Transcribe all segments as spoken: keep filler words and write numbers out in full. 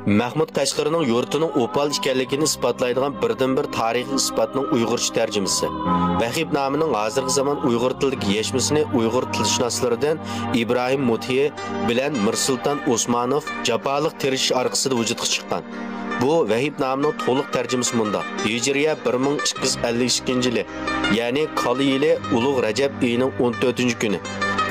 مەھمۇد قەشقىرىنىڭ يۇرتىنىڭ ئوپال ئىكەنلىكىنى ئىسپاتلايدىغان بىردىنبىر تارىخىي ئىسپاتنىڭ ئۇيغۇرچە تەرجىمىسى. ۋەھىپ نامىنىڭ ھازىرقى زامان ئۇيغۇر تىلىدىكى يەشمىسىنى ئۇيغۇر تىلشۇناسلىرىدىن ئىبراھىم مۇتھىي بىلەن مىرسۇلتان ئوسمانوف جاپالىق تىرىشىش ئارقىسىدا ۋۇجۇدقا چىققان. بۇ ۋەھىپ نامىنىڭ تولۇق تەرجىمىسى مۇنداق: ھىجرىيە بىر مىڭ ئىككى يۈز ئەللىك ئىككىنچى يىلى، يەنى كالا يىلى ئۇلۇغ رەجەب ئېيىنىڭ ئون تۆتىنچى كۈنى.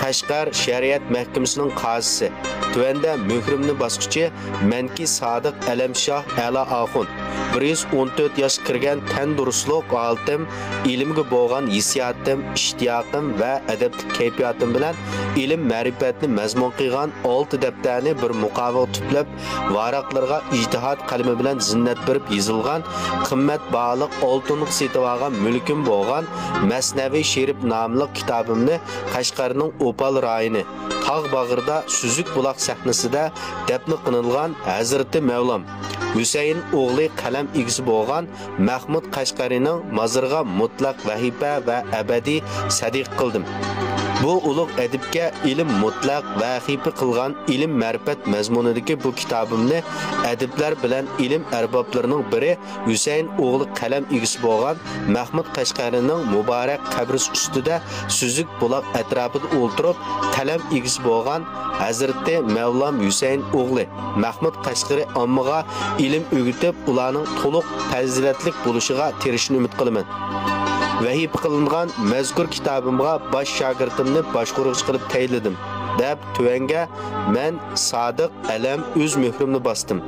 قەشقەر شەرىئەت مەھكىمىسىنىڭ قازىسى، تۆۋەندە مۆھرۈمنى باسقۇچى مەنكى سادىق ئەلەمشاھ ئەلا ئاخۇن، بىر يۈز ئون تۆت ياشقا كىرگەن تەندۇرۇسلۇق ھالىتىم، ئىلىمگە بولغان ھېسسىياتىم، ئىشتىياقىم ۋە ئەدەپلىك كەيپىياتىم بىلەن ئىلىم-مەرىپەتنى مەزمۇن قىلغان ئالتە دەپتەرنى بىر مۇقاۋىغا تۈپلەپ، ۋاراقلىرىغا ئىجتىھات قەلىمى بىلەن زىننەت بېرىپ يېزىلغان، قىممەت باھالىق ئالتۇنغا سېتىۋالغان مۈلكۈم بولغان مەسنەۋى شېرىپ ناملىق كىتابىمنى قەشقەرنىڭ ئوپال رايونى، تاغ باغرىدا سۈزۈك بۇلاق سەھنىسىدە دەپنە قىلىنغان ھەزرىتى مەۋلام ھۈسەيىن ئوغلى قەلەم ئىگىسى بولغان مەھمۇد قەشقەرىنىڭ مازىرىغا مۇتلەق ۋەھىپە ۋە ئەبەدىي سەدىقە قىلدىم. بۇ ئۇلۇغ ئەدىبكە ئىلىم مۇتلەق ۋەھىپە قىلغان ئىلىم-مەرىپەت مەزمۇنىدىكى بۇ كىتابىمنى ئەدىبلەر بىلەن ئىلىم ئەربابلىرىنىڭ بىرى ھۈسەيىن ئوغلى قەلەم ئىگىسى بولغان مەھمۇد قەشقەرىنىڭ مۇبارەك قەبرىسى ئۈستىدە سۈزۈك بۇلاق ئەتراپىدا ئولتۇرۇپ، قەلەم ئىگىسى بولغان ھەزرىتى مەۋلام ھۈسەيىن ئوغلى مەھمۇد قەشقىرى ئاممىغا ئىلىم ئۆگىتىپ، ئۇلارنىڭ تولۇق پەزىلەتلىك بولۇشىغا تىرىشىشىنى ئۈمىد قىلىمەن. ۋەھىپە قىلىنغان مەزكۇر كىتابىمغا باش شاگىرتىمنى باشقۇرغۇچى قىلىپ تەيىنلىدىم، دەپ تۆۋەنگە مەن سادىق ئەلەم ئۆز مۆھرۈمنى باستىم.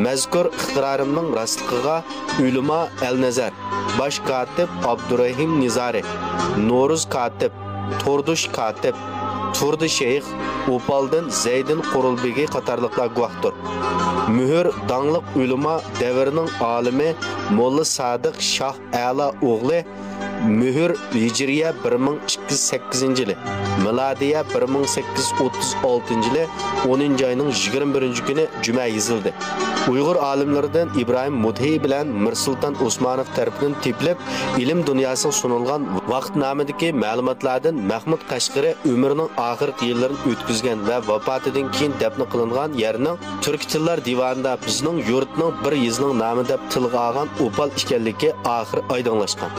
مەزكۇر ئىقرارىمنىڭ راستلىقىغا ئۆلىما ئەلنەزەر، باش كاتىپ ئابدۇرېھىم نىزارى، نورۇز كاتىپ، تۇردۇش كاتىپ، تۇردى شەيخ، ئوپالدىن زەيدىن قورۇلبېگى قاتارلىقلار گۇۋاھتۇر. مۆھۈر داڭلىق ئۆلىما دەۋرىنىڭ ئالىمى موللا سادىق شاھ ئەلا ئوغلى، مۆھۈر ھىجرىيە بىر مىڭ ئىككى يۈز سەككىزىنچى يىلى، مىلادىيە بىر مىڭ سەككىز يۈز ئوتتۇز ئالتىنچى يىلى ئونىنچى ئاينىڭ يىگىرمە بىرىنچى كۈنى جۈمە يېزىلدى. ئۇيغۇر ئالىملىرىدىن ئىبراھىم مۇتھىي بىلەن مىرسۇلتان ئوسمانوف تەرىپىدىن تېپىلىپ، ئىلىم دۇنياسىغا سۇنۇلغان ۋاقىتنامىدىكى مەلۇماتلاردىن مەھمۇد قەشقىرى ئۆمرىنىڭ ئاخىرقى يىللىرىنى ئۆتكۈزگەن ۋە ۋاپاتىدىن كېيىن دەپنە قىلىنغان يەرنىڭ تۈركىي تىللار دىۋانىدا بىزنىڭ يۇرتنىڭ بىر يېزىنىڭ نامى دەپ تىلغا ئالغان ئوپال ئىكەنلىكى ئاخىر ئايدىڭلاشقان.